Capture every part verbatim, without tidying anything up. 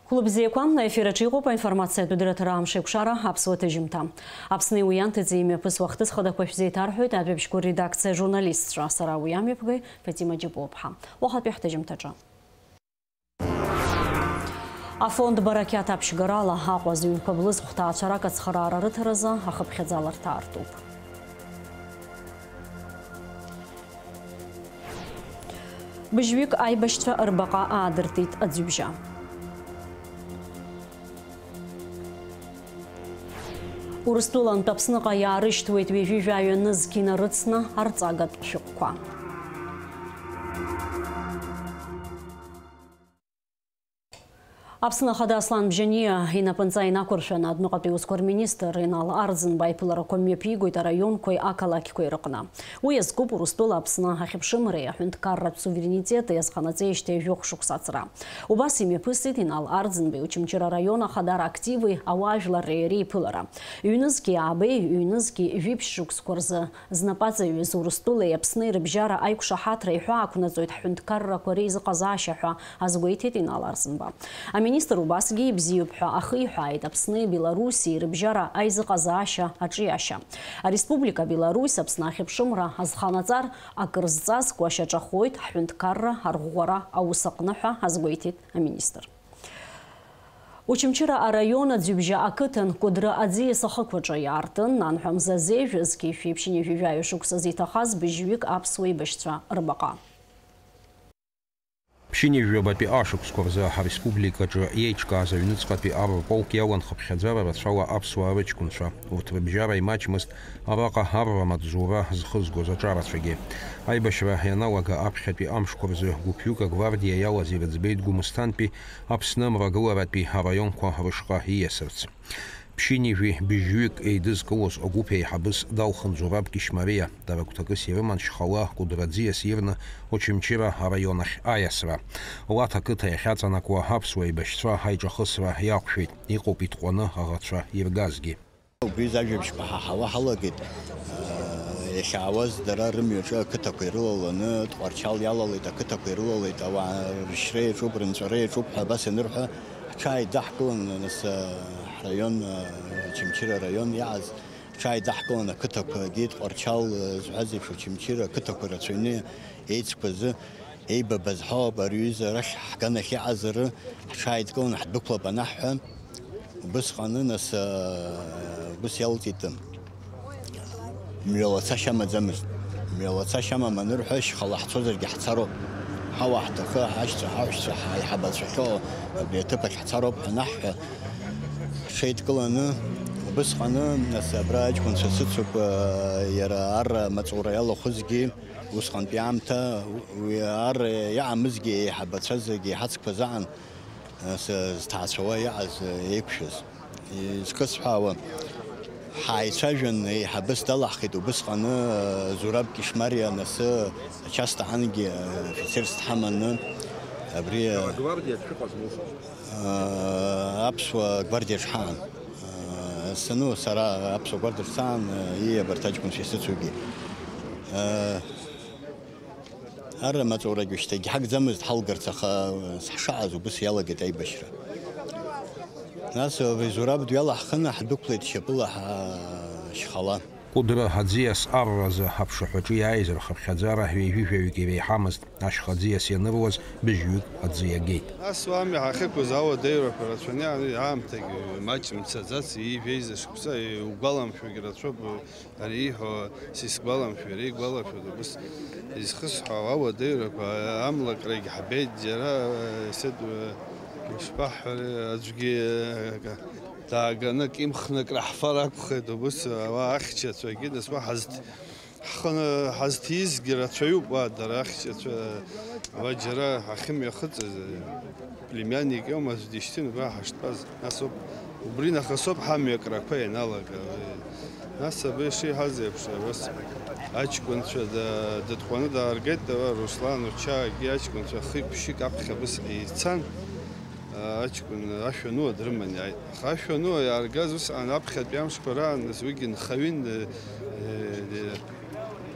Хәылбзиақәа, аефир аҿы иҟоуп аинформациатә дырраҭара «Амшеикәшара», аԥсуа ҭыжьымҭа. Аԥсни уи ианҭыҵи имҩаԥысуа ахҭысқәа дақәа шәзеиҭарҳәоит ажәабжьқәа рредакциа ажурналистцәа. Сара уи амҩаԥгаҩ Фатима Џьапуаԥҳа. Уахатәи ҳҭыжьымҭаҿы. Афонд «Барақьаҭ» аԥшьгарала Аҟәа зыҩнқәа блыз хәҭаацәарак ацхыраара рыҭаразы ахыԥхьаӡаларҭа аартуп. Быжьҩык аибашьцәа рбаҟа аадыртит аӡҩыбжьа. Урыстәылантә Аԥсныҟа иаарышьҭуеит ҩажәи жәаҩа нызқь инарыцны арҵагатә шәҟәқәа. Аԥсны Ахада Аслан Бжьаниа инапынҵа инақәыршәаны адәныҟатәи усқәа рминистр Инал Арӡынба иԥыларақәа мҩаԥигоит араионқәеи ақалақьқәеи рыҟны. Уи иазкуп Урыстәыла Аԥсны ахьыԥшымреи аҳәынҭқарратә суверенитети азханаҵеижьҭеи жәохә шықәса аҵра. Убас имҩаԥысит Инал Арӡынбеи Очамчыра араион ахадара активи ауаажәларреи иареи иԥылара. Ҩнызқьи аабеи, ҩнызқьи жәиԥшь шықәсқәа рзы знапы аҵаҩыз Урыстәылеи Аԥсни рыбжьара аиқәшаҳаҭра иҳәаақәнаҵоит ҳҳәынҭқаррақәа реизыҟазаашьа ҳәа азгәеиҭеит Инал Арӡынба. Аминистр убасгьы ибзиоуп ҳәа ахиҳәааит Аԥсни Белоруссиеи рыбжьара аизыҟазаашьа аҿиашьа. Ареспублика Беларусь Аԥсны ахьыԥшымра азханаҵар акыр зҵазкуа шьаҿахоит ҳҳәынҭқарра арӷәӷәара аус аҟны ҳәа азгәеиҭеит аминистр. Очамчыра араион Аӡҩыбжьа ақыҭан Кәыдры аӡиас ахықәаҿы иаартын, нанҳәа мза зеижә зқьи жәшәи ԥшьынҩажәи жәаҩа шықәсазы иҭахаз быжьҩык аԥсуа еибашьцәа рбаҟа. Ԥшьынҩажәи жәабатәи ашықәсқәа рзы ҳреспубликаҿы иеиҿкааз аҩныҵҟатәи арра полк иалан хыԥхьаӡара рацәала аԥсуаа рыҷкәынцәа. Урҭ рыбжьара имаҷмызт араҟа арра маҵзура зхызгоз аҿарацәагьы. Аибашьра ианалага аԥхьатәи амшқәа рзы гәыԥҩык агвардиа иалаз ирыӡбеит Гәымсҭантәи Аԥсны мрагыларатәи араионқәа рышҟа ииасырц. Ԥшьынҩажәи быжьҩык еидызкылоз агәыԥ еиҳабыс далхын Зураб Кьышьмариа, дара гәҭакыс ирыман шьхала Кәыдры аӡиас ирны Очамчыра араион ахь аиасра. Лаҭа ақыҭа иахьаҵанакуа аԥсуа еибашьцәа аиҿахысра иақәшәеит, иҟоуп итҟәаны аӷацәа иргазгьы. Убри зажәабжьқәа ҳаҳауа ҳалагеит. Иахьаауаз дара рымҩаҿы ақыҭақәа ирылаланы, Тҟәарчал иалалеит, ақыҭақәа ирылалеит, ауаа рышьра иаҿуп, рынҵәара иаҿуп ҳәа абас ианырҳәа, ҳҽааидаҳкылан, нас, ҳраион, Очамчыра араион иааз, ҳҽааидаҳкылан ақыҭақәагьы, Тҟәарчал, зҳәаз еиԥш, Очамчыра ақыҭақәа рацәаҩны еицқәа азы еибабаз ҳауп, ари аҩыза арахь ҳганахь иҟазар, ҳҽааидкыланы ҳдәықәлап анаҳҳәа, убысҟаны, нас, убыс иалҵит. Мҩалацашьа амаӡамызт. Мҩалацашьа амам анырҳәа, шьхала ҳцозаргьы ҳцароуп. Ҳауа ҳҭахы, ҳашьцәа, ҳаҳәшьцәа, ҳаиҳабацәахьоу абри аҭыԥ ахь ҳцароуп ҳәа анаҳҳәа, ҳҽеидкыланы, убысҟаны, нас, абра аҷкәынцәа сыцуп, иара арра амаҵура иалахәызгьы, усҟантәи аамҭа, уи ар иаамызгьы еиҳабацәа зегьы иҳацқәаз аан, с-, зҭаацәауа иааз еиқәшәаз. Изхысҳәаауа, ҳааицәажәан, еиҳабыс далаҳхит, убысҟаны Зураб Кьышмариа анасы, ачаста ангьы афицерс дҳаманы, абри, Агвардиаҿ шәыҟазма усҟан? Аԥсуа гвардиаҿ ҳаан. Сану, сара аԥсуа гвардиаҿ саан, ии, абарҭ аҷкәынцәа исыцугьы. Ар амаҵурагь шьҭагь ҳагӡамызт ҳалгарц, аха ҳшааз убыс иалагеит аибашьра. Нас абри Зураб дҩалаҳхын, ҳдәықәлеит шьапыла ҳашьхала. Кәыдры аӡиас арразы аԥшаҳәаҿы иааиз рхыԥхьаӡара ҩажәи жәаҩык иреиҳамызт. Ашьха аӡиас ианыруаз быжьҩык аӡы иагеит. Нас уа амҩа ҳахьықәыз ауадаҩрақәа рацәаны, аамҭагьы маҷ мцаӡац, ҩажәеиза шықәса, иугәаламшәогьы рацәоуп, ари ииҳәо сисгәаламшәо, иара игәалашәоит, убыс изхысҳәаауа ауадаҩрақәа, амлакрагь ҳбеит, џьара, исыд-, ишԥаҳҳәари, аӡәгьы, дааганы акы имхны акы раҳфар акәхеит, убыс ауаа ахьчацәагьы, нас уа ҳазҭ-, Ҳхы ҳазҭизгьы рацәаҩуп, уа дара ахьчацәа, уа џьара ҳахьымҩахыҵыз, племянник иоума аӡә дишьҭын, убра ҳаштәаз. Нас ауп, убри нахыс ауп ҳамҩакрақәа ианалага. Нас абри шиҳәаз еиԥш, ус аҷкәынцәа да-, дытҟәаны дааргеит, уа Руслан Очаагьы аҷкәынцәа хҩык-ԥшьҩык аԥхьа абысҟа ицан. Аҷкәын ашәануа дрыман иааит. Аха ашәануа иааргаз усҟан аԥхьатәи амшқәа раан, нас уигьы нхаҩын, э, э,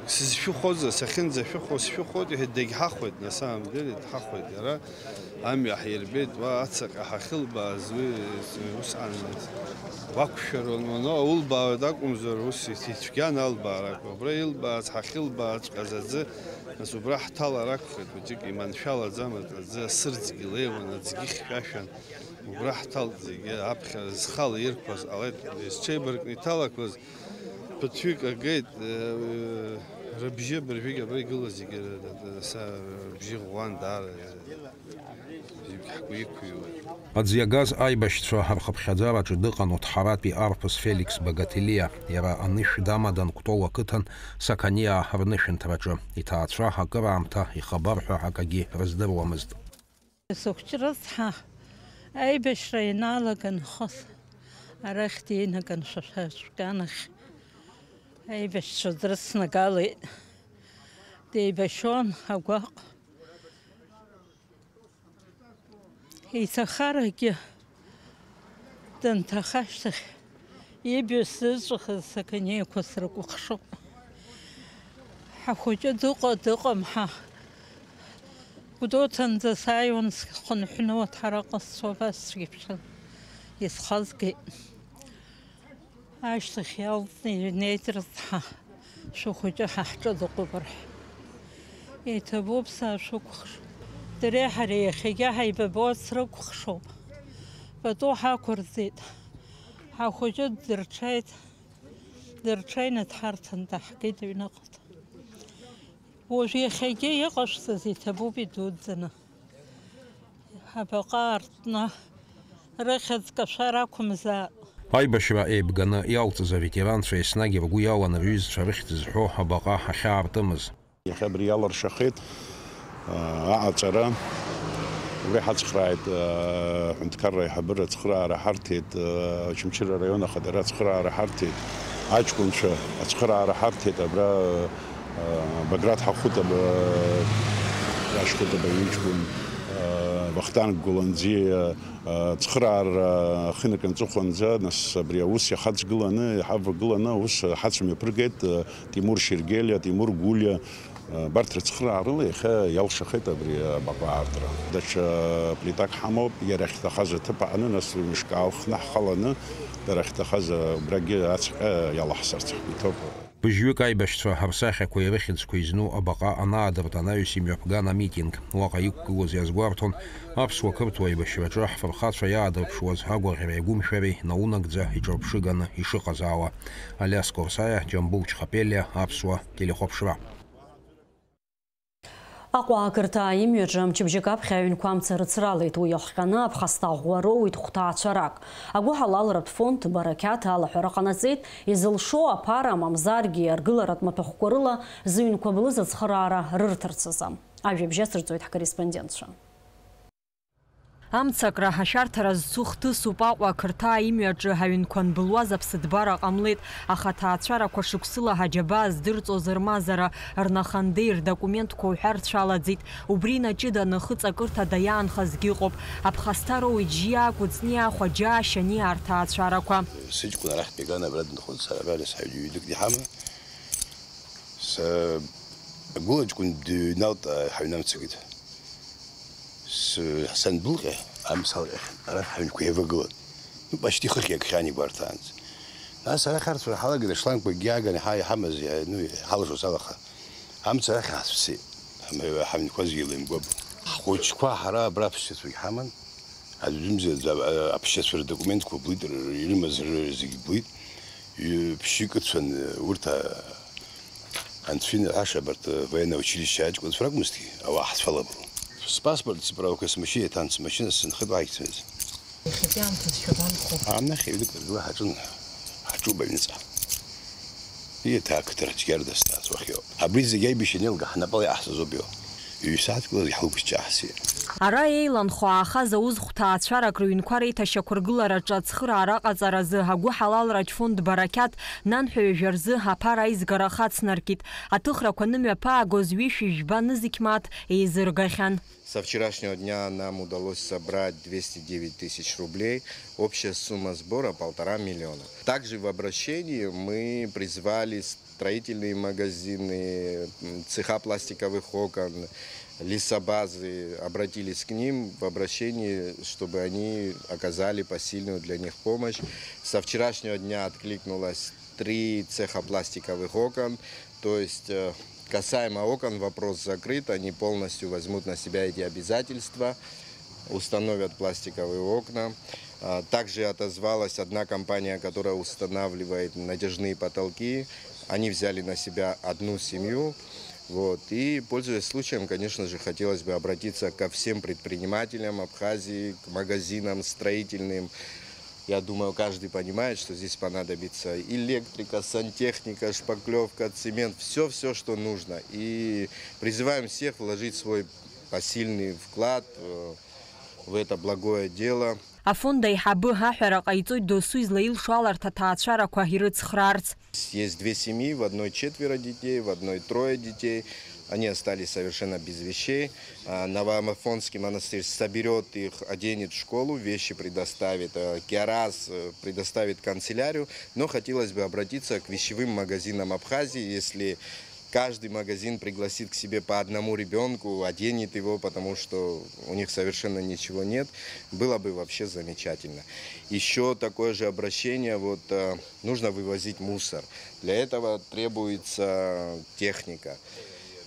Сызшәыхәозар, сахьынӡашәыхәо сшәыхәоит, иҳәеит, дагьҳахәеит, на самом деле, дҳахәеит иара. Амҩа ҳирбеит, уа ацаҟьа ҳахьылбааз уи усҟан уақәшәаруан, уаноо улбаауеит акәымзар, ус ицәгьан албаарақәа. Убра илбааз, ҳахьылбааҵәҟьаз аӡы, нас убра ҳҭалар акәхеит, хәыҷык иманшәалаӡамызт, аӡы асырӡгьы леиуан, аӡгьы хьшәашәан. Убра ҳҭалт зегьы, аԥхьа зхала ирқәаз ҟалеит, зҽеибаркны иҭалақәаз ԥыҭҩык агеит, э, рыбжьы абыржәгьы абра игылаз зегьы, э, са рыбжьы ӷәӷәан даара, э, зегь ҳгәы иқәыҩуан. Аӡы иагаз аибашьцәа рхыԥхьаӡараҿы дыҟан Оҭҳаратәи арԥыс Феликс Багателиа. Иара анышә дамадан Кәтол ақыҭан Сақаниаа рнышәынҭраҿы. Иҭаацәа акыраамҭа ихабар ҳәа акагьы рыздыруамызт. Сыхәҷы рыцҳа, аибашьра ианаалага нхоз, арахь динаган шәа-, шәа-, шәганахь аибашьцәа дрыцнагалеит. Деибашьуан агәаҟ. Иҭахарагьы данҭаха ашьҭахь, ибаҩ сзыҵәахыз саканеиқәа срыкәыхшоуп. Ҳахәыҷы дыҟа-, дыҟам ҳа. Гәдоуҭанӡа сааиуан схынҳәны, уаҭараҟа сцо абас сгьыԥшын, исхазгеит. Ашьҭахь иалҵны иҩнеит рыцҳа, шәыхәыҷы ҳа ҳҿы дыҟоуп рҳәа. Иҭабуп саашәыкәхш. Дареи ҳареи иахьагьы ҳаибабо срыкәхшоуп. Пату ҳақәырҵеит. Ҳахәыҷы дырҽеит. Дырҽеины дҳарҭан, даҳгеит аҩныҟа. Уажә иахьагьы иҟашәҵаз иҭабуп идуӡӡаны. Абаҟа аартны рыхьӡ кашәар акәымзаап. Аибашьра еибганы иалҵыз аветеранцәа еснагь ргәы иалан рҩызцәа рыхьӡ зҳәо абаҟа ахьаартымыз. Иахьа абри иалыршахеит, аа, аҟаҵара. Убри ҳацхрааит, аа, аҳәынҭқарра аиҳабыра ацхыраара ҳарҭеит, аа, Очамчыра араион ахадара ацхыраара ҳарҭеит, аҷкәынцәа ацхыраара ҳарҭеит, абра, аа, Баграт Ҳахәыт аб-, Ашьхәыт абаҩ иҷкәын, аа, Вахтанг Гәыланӡиа, аа, ацхыраара ахы инаркны аҵыхәанӡа, нас абри аус иахаҵгыланы, иҳавагыланы аус ҳацәмҩаԥыргеит, аа, Тимур Шьергелиа, Тимур Гәлиа, Абарҭ рыцхыраарыла иахьа иалшахеит абри абаҟа аартра. Даҽа плитак ҳамоуп, иара ахьҭахаз аҭыԥ аҟны, нас ҩымшк аалхны ҳхаланы, дара ахьҭахаз абрагьы ацҟьа иалаҳсырц ҳгәы иҭоуп. Быжьҩык аибашьцәа рсахьақәеи рыхьӡқәеи зну абаҟа анаадырт анаҩс имҩаԥган амитинг. Уаҟа иқәгылоз иазгәарҭон аԥсуа-қырҭуа аибашьраҿы ҳфырхацәа иаадырԥшуаз агәаӷьреи агәымшәареи наунагӡа иҿырԥшыганы ишыҟазаауа. Алиас Корсаиа, Џьамбул Чхапелиа, Аԥсуа телехәаԥшра. Аҟәа ақырҭаа имҩаҿы мчыбжьык аԥхьа аҩнқәа амца рыцралеит. Уи иахҟьаны аԥхасҭа ӷәӷәа роуит хәҭаацәарак. Агәыҳалалратә фонд Барақьаҭ алаҳәара ҟанаҵеит, изылшо аԥара, мамзаргьы аргыларатә маҭәахәқәа рыла зыҩнқәа блыз ацхыраара рырҭарц азы. Ажәабжь ацырҵоит ҳкорреспондентцәа. Амцакра ашәарҭара зцу хҭысуп Аҟәа ақырҭаа имҩаҿы аҩнқәа анбылуаз аԥсыҭбара ҟамлеит, аха аҭаацәарақәа шықәсыла ҳаџьабаа здырҵоз рмазара, рнахандеи рдокументқәа уҳәа рцәалаӡит. Убри инаҷыданы хыҵакырҭада иаанхазгьы ыҟоуп. Аԥхасҭа роуит Жьиа, Кәыҵниа, Хәаџьаа, Шьаниа рҭаацәарақәа. Сыҷкәын арахьтә иган абра дынхон, сара абра нас ҳаҩны ҩнык диҳама. Са агәылаҷкәын дыҩналт, ҳаҩнамцагеит. С-, сандәылҟьа, амца алҟьахьан, ара ҳаҩнқәа еивагылан. Ну, почти хыхь иакхьан игәарҭаанӡа. Нас арахь арҭ ҳалагеит, ашлангқәагьы ааганы ҳа-, иҳамаз, иа-, ну, ҳалшоз алаха. Амца арахь ҳацәцеит. Ҳамаҩ-, ҳаҩнқәа зегьы еилаимгәабо. Ҳхәыҷқәа ҳара абра аԥсшьацәагь ҳаман. Аӡәымзар, аԥсшьацәа рдокументқәа блит, р-, ирымаз р-, зегь блит. Ҩ-, ԥшьҩык ыцәан, урҭ, а-, анцәа инаҳәаша, абарҭ, военное училище аҷкәынцәа ракәмызҭгьы, ауаа ҳцәалабон. Спаспорт справка смашьына иҭан, смашьына сынхеит уаҳа егьсымаз. Иахьатәи аамҭазы шәабанхо? Анахь ҩнык ргыла ҳаҿын, ҳаҿуп аҩныҵҟа. Иаҭа ақыҭа рыцәгьара дазҵааз уахьоуп. Абри зегь аибашьра анеилга ҳнапала иаҳҵазоуп иоуп. Ҩ-сааҭк ала зегь ҳлықәсҿаҳсит. Ара еиланхо аахаз аус хәҭаацәарак рыҩнқәа реиҭашьақәыргылараҿы ацхыраара аҟаҵаразы агәыҳалалратә фонд Барақьаҭ нанҳәа ҩажәа рзы аԥара аизгара хацнаркит. Аҭыхрақәа анымҩаԥаагоз ҩышәи жәба нызқь мааҭ еизыргахьан. Со вчерашнего дня нам удалось собрать двести девять тысяч рублей. Общая сумма сбора полтора миллиона. Также в обращении мы призвали Строительные магазины, м, цеха пластиковых окон, лесобазы обратились к ним в обращении, чтобы они оказали посильную для них помощь. Со вчерашнего дня откликнулось три цеха пластиковых окон. То есть, э, касаемо окон, вопрос закрыт, они полностью возьмут на себя эти обязательства, установят пластиковые окна. А, также отозвалась одна компания, которая устанавливает натяжные потолки. Они взяли на себя одну семью. Вот. И, пользуясь случаем, конечно же, хотелось бы обратиться ко всем предпринимателям Абхазии, к магазинам строительным. Я думаю, каждый понимает, что здесь понадобится электрика, сантехника, шпаклевка, цемент, все-все, что нужно. И призываем всех вложить свой посильный вклад, э, в это благое дело. Афонд аиҳабы аҳәара ҟаиҵоит досу излаилшо аларҭ аҭаацәарақәа ирыцхраарц. Есть две семьи, в одной четверо детей, в одной трое детей. Они остались совершенно без вещей. А, Новоамафонский монастырь соберёт их, оденет в школу, вещи предоставит. А, Киарас, э, предоставит канцелярию. Но хотелось бы обратиться к вещевым магазинам Абхазии. Если каждый магазин пригласит к себе по одному ребёнку, оденет его, потому что у них совершенно ничего нет, было бы вообще замечательно. Ещё такое же обращение, вот, э, нужно вывозить мусор. Для этого требуется техника.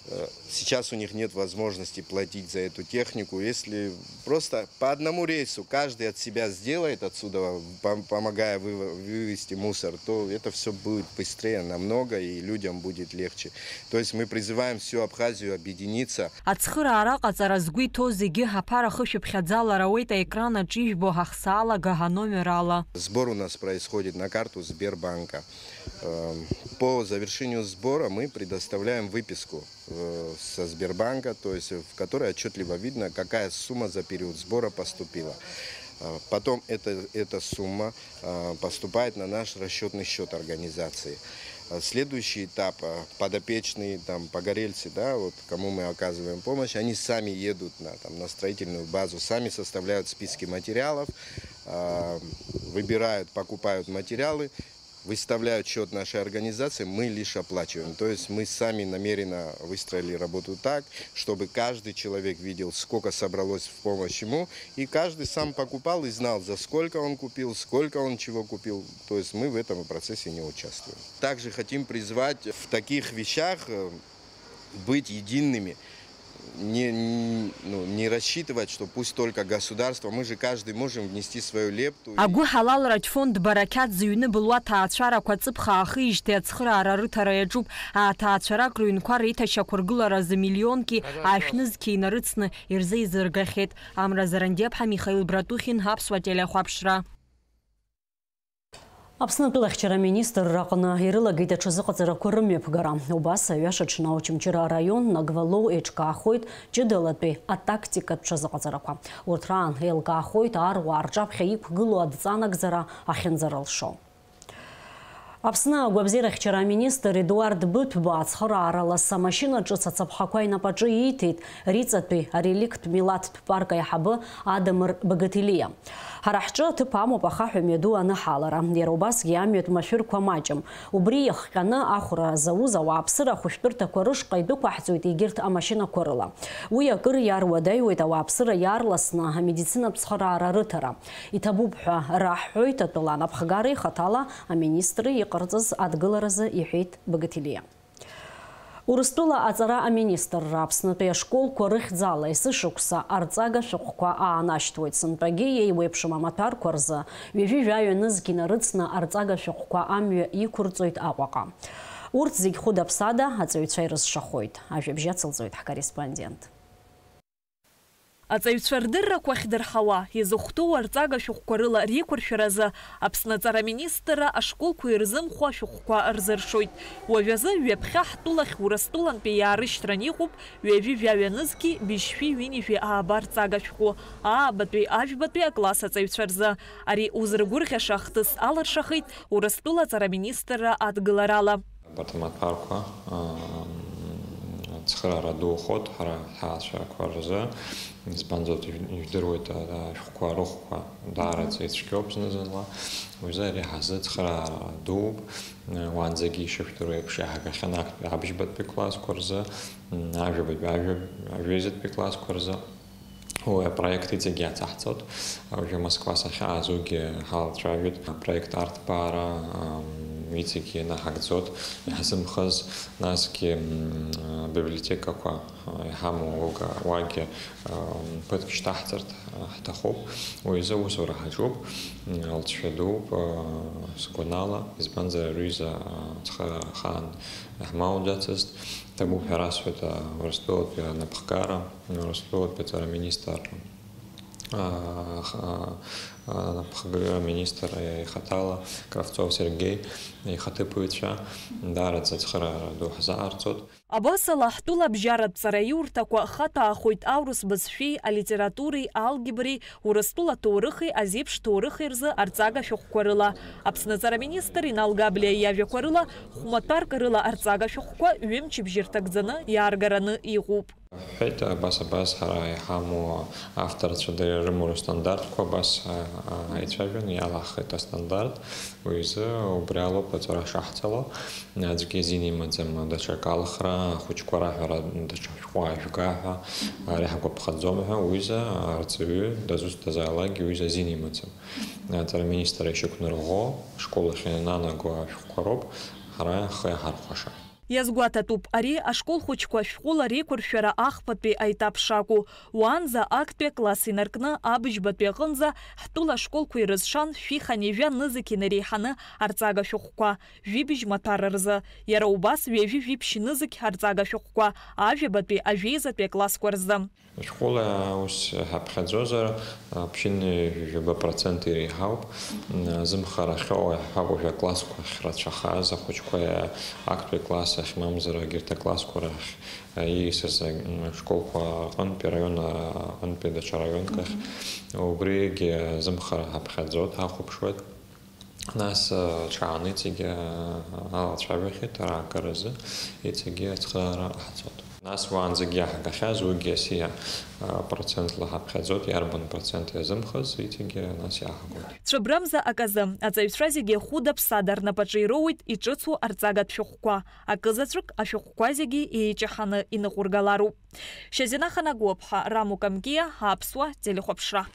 Э, сейчас у них нет возможности платить за эту технику. Если просто по одному рейсу каждый от себя сделает отсюда, пом-, помогая выво-, вывести мусор, то это всё будет быстрее намного, и людям будет легче. То есть мы призываем всю Абхазию объединиться. Ацхыраара аҟаҵара згәы иҭоу зегьы аԥара хышәыԥхьаӡа лара уеит аекран аҿы ижәбо ҳахсаалага аномер ала. Сбор у нас происходит на карту Сбербанка. Эм, по завершению сбора мы предоставляем выписку, э, со Сбербанка, то есть в которой отчётливо видно, какая сумма за период сбора поступила. Э, потом эта, эта сумма, э, поступает на наш расчётный счёт организации. Э, следующий этап, э, подопечные, там, погорельцы, да, вот кому мы оказываем помощь, они сами едут на, там, на строительную базу, сами составляют списки материалов, э, выбирают, покупают материалы, выставляют счёт нашей организации, мы лишь оплачиваем. То есть мы сами намеренно выстроили работу так, чтобы каждый человек видел, сколько собралось в помощь ему, и каждый сам покупал и знал, за сколько он купил, сколько он чего купил. То есть мы в этом процессе не участвуем. Также хотим призвать в таких вещах, э, быть едиными, не, н-, ну, не рассчитывать, что пусть только государство, мы же каждый можем внести свою лепту. Агәыҳалалратә фонд Барақьаҭ зыҩны былуа аҭаацәарақәа ҵыԥх аахижьҭеи ацхыраара рыҭара иаҿуп. Аҭаацәарак рыҩнқәа реиҭашьақәыргыларазы миллионки ашәнызқьи инарыцны ирзеизыргахьеит. Амра Зарандиаԥҳа, Михаил Братухин, Аԥсуа телехәаԥшра. Аԥсны атәылахьчара аминистрра аҟны ирылагеит аҽазыҟаҵарақәа рымҩаԥгара. Убас аҩаша аҽны Очамчыра араион Нагвалоу еиҿкаахоит ҷыдалатәи атактикатә ҽазыҟаҵарақәа. Урҭ раан еилкаахоит аруаа рҿаԥхьа иқәгылоу адҵа анагӡара ахьынӡарылшо. Аԥсны агәабзиарахьчара аминистр Едуард Быҭәба ацхыраара лас амашьына ҿыц ацаԥхақәа инапаҿы ииҭеит Риҵатәи ареликттә милаҭтә парк аиҳабы Адамыр Багателиа. Ҳара ҳҿы аҭыԥ амоуп ахаҳә мҩаду аныҳалара, иара убасгьы амҩатә машәырқәа маҷым. Убри иахҟьаны ахәра зауз ауааԥсыра ахәышәтәырҭақәа рышҟа идәықәаҳҵоит егьырҭ амашьынақәа рыла. Уи акыр иаруадаҩуеит ауааԥсыра иаарласны амедицинатә цхыраара рыҭара. Иҭабуп ҳәа раҳҳәоит атәыла анапхгареи хаҭала аминистри иҟарҵаз адгыларазы, иҳәеит Багателиа. Урыстәыла аҵара аминистрра Аԥснытәи ашколқәа рыхьӡала есышықәса арҵага шәҟәқәа аанашьҭуеит. Сынтәагьы еиуеиԥшым амаҭәарқәа рзы ҩажәи жәаҩа нызқь инарыцны арҵага шәҟәқәа амҩа иқәырҵоит Аҟәаҟа. Урҭ зегь хәыда-ԥсада аҵаҩцәа ирызшахоит. Ажәабжь ацылҵоит ҳкорреспондент. Аҵаҩцәа рдыррақәа ахьдырҳауа, изыхәҭоу арҵага шәҟәқәа рыла реиқәыршәаразы Аԥсны аҵара аминистрра ашколқәа ирзымхо ашәҟәқәа рзыршоит. Уажәазы ҩаԥхьа ҳтәылахь Урыстәылантәи иаарышьҭран иҟоуп ҩажәи жәаҩа нызқьи быжьшәи ҩынҩажәи ааба рҵага шәҟәы, аабатәи, ажәбатәи акласс аҵаҩцәа рзы. Ари узыргәырӷьаша ахҭыс алыршахеит Урыстәыла аҵара аминистрра адгыларала. Апартаматәарқәа, аа, Цхыраара ду ухоит ҳара ҳҭаацәақәа рзы, избанзар, ижәдыруеит, а, ашәҟәқәа рыхәқәа даараӡа ицәгьоуп зны-зынла, уи азы ари ҳазы цхыраара дууп, уаанӡагьы ишышәдыруа еиԥш иаҳагахьан актәи абжьбатәи классқәа рзы, м, ажәабатәи, ажәа-, ажәеизатәи классқәа рзы. Уи апроект иҵегь иацаҳҵоит. Уажәы Москва сахьааз уигьы ҳалацәажәеит. Апроект арҭбаара, ам, иҵегь инаҳагӡоит. Иаҳзымхыз, насгьы, м, абиблиотекақәа, а, иҳамоу уга-, уагьы, ам, ԥыҭк шьҭаҳҵарц, а, ҳҭахуп. Уи азы аусура ҳаҿуп. М, алҵшәа дууп, а, сгәанала, избанзар, аҩыза, а, цхыраара ахаан иаҳмоуӡацызт. Ҭабуп ҳәа расҳәоит, а, Урыстәылатәи анапхгара, Урыстәылатәи аҵара министр, а, х-, а, анапхгара министр ихаҭала Кравцов Сергеи ихаҭыԥуаҩцәа, даараӡа ацхыраара ду ҳзаҟарҵоит. Абасала, ҳтәыла абжьаратә ҵараиурҭақәа хаҭәаахоит аурыс бызшәеи алитературеи, алгебреи, Урыстәыла ҭоурыхи азеиԥш ҭоурыхи рзы арҵага шәҟәқәа рыла. Аԥсны аҵара министр Инал Габлиа иажәақәа рыла, хәмаҭәарк рыла арҵага шәҟәқәа ҩымчыбжьа рҭагӡаны иааргараны иҟоуп. Ҳҳәеит, абас, абас, ҳара иҳамоу авторцәа дара ирымоу рыстандартқәа абас, а, а, аицәажәаны иалаҳхит астандарт. Уи азы убри алоуп аҵара шаҳҵало. Аӡәгьы азин имаӡам даҽак алхра, ахәыҷқәа раҳәара даҽа шәҟәы аажәга ҳәа, ари ҳгәаԥхаӡом ҳәа, уи азы арҵаҩы дызусҭазаалакгьы уи азы азин имаӡам. Аҵара аминистр ишьақәнарӷәӷәо, ашкол ахь иананаго ашәҟәқәа роуп ҳара ҳхы иаҳархәаша. Иазгәаҭатәуп, ари ашкол хәыҷқәа шәҟәыла реиқәыршәара ахԥатәи аетап шакәу. Уаанӡа актәи акласс инаркны абыжьбатәи аҟынӡа ҳтәыла ашколқәа ирызшан шәи хынҩажәа нызқь инареиҳаны арҵага шәҟәқәа, жәибжь маҭәар рзы, иара убас ҩажәи жәиԥшь нызқь арҵага шәҟәқәа, ажәабатәи, ажәеизатәи аклассқәа рзы. Шәҟәыла ус ҳаԥхьаӡозар, ԥшьынҩажәаба процент иреиҳауп. Зымхара ахьоуа иаҳҳәап, уажәы аклассқәа ахьрацәахаз, ахәыҷқәа актәи акласс ахь, мамзар егьырҭ аклассқәа рахь ииасыз ашколқәа аҟынтәи, араион аҟынтәи даҽа раионк ахь. Убригьы зымхара ҳаԥхьаӡоит, ҳахәаԥшуеит. Нас, ы, ҽааны иҵегьы, ы, алацәажәахьеит араагаразы, иҵегьы ацхыраара ҟаҳҵоит. Нас уаанӡагьы иаҳагахьаз уигьы асиа, ы, процентла ҳаԥхьаӡоит, иарбан процент иазымхыз, иҵегьы нас иаҳагоит. Цәыббрамза аказы, аҵаҩцәа зегьы хәыда-ԥсада рнапаҿы ироуеит иҿыцу арҵагатә шәҟәқәа. Акызаҵәык ашәҟәқәа зегьы еиҷаҳаны иныҟәыргалароуп. Шьазина Ханагәыаԥҳа, Раму Камкиа, Аԥсуа телехәаԥшра.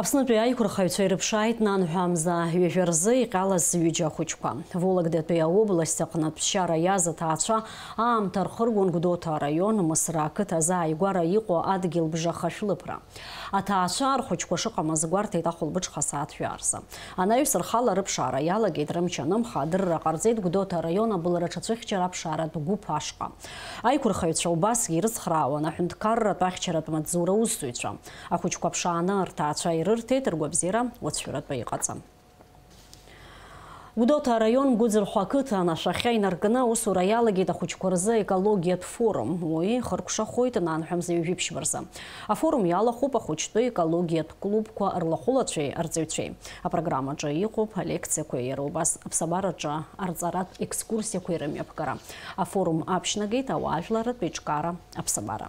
Аԥснытәи аиқәырхаҩцәа ирыԥшааит нанҳәа амза ҩажәа рзы иҟьалаз ҩыџьа ахәыҷқәа. Вологдатәи аобласт аҟны аԥсшьара иаз аҭаацәа аамҭа рхыргон Гәдоуҭа араион Мысра ақыҭа азааигәара иҟоу адгьыл бжаха шәлыԥра. Аҭаацәа рхәыҷқәа шыҟамыз гәарҭеит ахәылбыҽха асааҭ жәаа рзы. Анаҩс рхала рыԥшаара иалагеит, рымч анымха, адырра ҟарҵеит Гәдоуҭа араион абылра аҽацәыхьчара аԥшааратә гәыԥ ашҟа. Аиқәырхаҩцәа убасгьы ирыцхраауан аҳәынҭқарратә ахьчаратә маҵзура аусзуҩцәа. Ахәыҷқәа ԥшааны рҭаацәа ирырҭеит, ргәабзиара уацәшәаратәы иҟаҵам. Гәдоуҭа араион Мгәыӡырхәа ақыҭан ашәахьа инаркны аусура иалагеит ахәыҷқәа рзы аекологиатә форум. Уи хыркәшахоит нанҳәа амза ҩажәи ԥшьба рзы. Афорум иалахәуп ахәыҷтәы екологиатә клубқәа рлахәылацәеи арҵаҩцәеи. Апрограммаҿы иҟоуп алекциақәеи иара убас аԥсабараҿы арҵаратә екскурсиақәеи рымҩаԥгара. Афорум аԥшьнагеит ауаажәларратә еиҿкаара аԥсабара.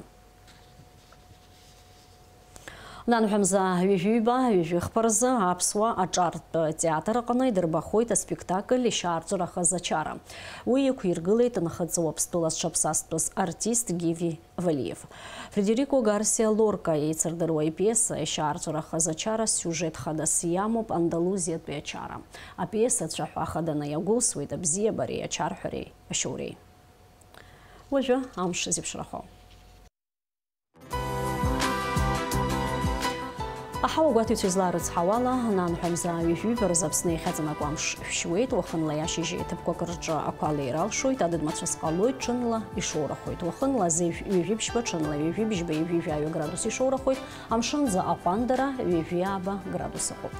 Нанҳәа амза ҩажәи ҩба, ҩажәи хԥа рзы аԥсуа аҿартә театр аҟны идырбахоит аспектакль Ишьаарҵәырахаз ачара. Уи иқәиргылеит Нхыҵ Уаԥстәыла зҽаԥсазтәыз артист Гиви Валиев. Фредерико Гарсиа Лорка еицырдыруа ипиеса Ишьаарҵәырахаз ачара сиужет хадас иамоуп Андалузиатәи ачара. Апиеса ацәаҳәа хаданы иагәылсуеит абзиабареи ачарҳәареи ашьоуреи. Уажәы амш зеиԥшрахо. Аҳауа гәаҭаҩцәа излаарыцҳауала, нанҳәа амза ҩажәи ҩба рзы Аԥсны иахьаҵанакуа амш шәшьуеит, уахынла иашьыжь ҭыԥқәак рҿы ақәа леира алшоит, адыд мацәыс ҟалоит, ҽынла ишоурахоит. Уахынла азежә ҩажәи ԥшьба, ҽынла ҩажәи бжьба, ҩажәи жәаҩа градус ишоурахоит, амшынӡы аҟәандара ҩажәи ааба градус ыҟоуп.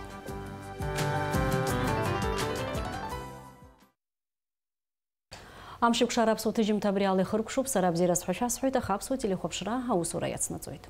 Амшеикәшара аԥсуа ҭыжьымҭа абри ала ихыркәшоуп, сара абзиара сҳәашьа сҳәоит, аха аԥсуа телехәаԥшра аусура иацнаҵоит.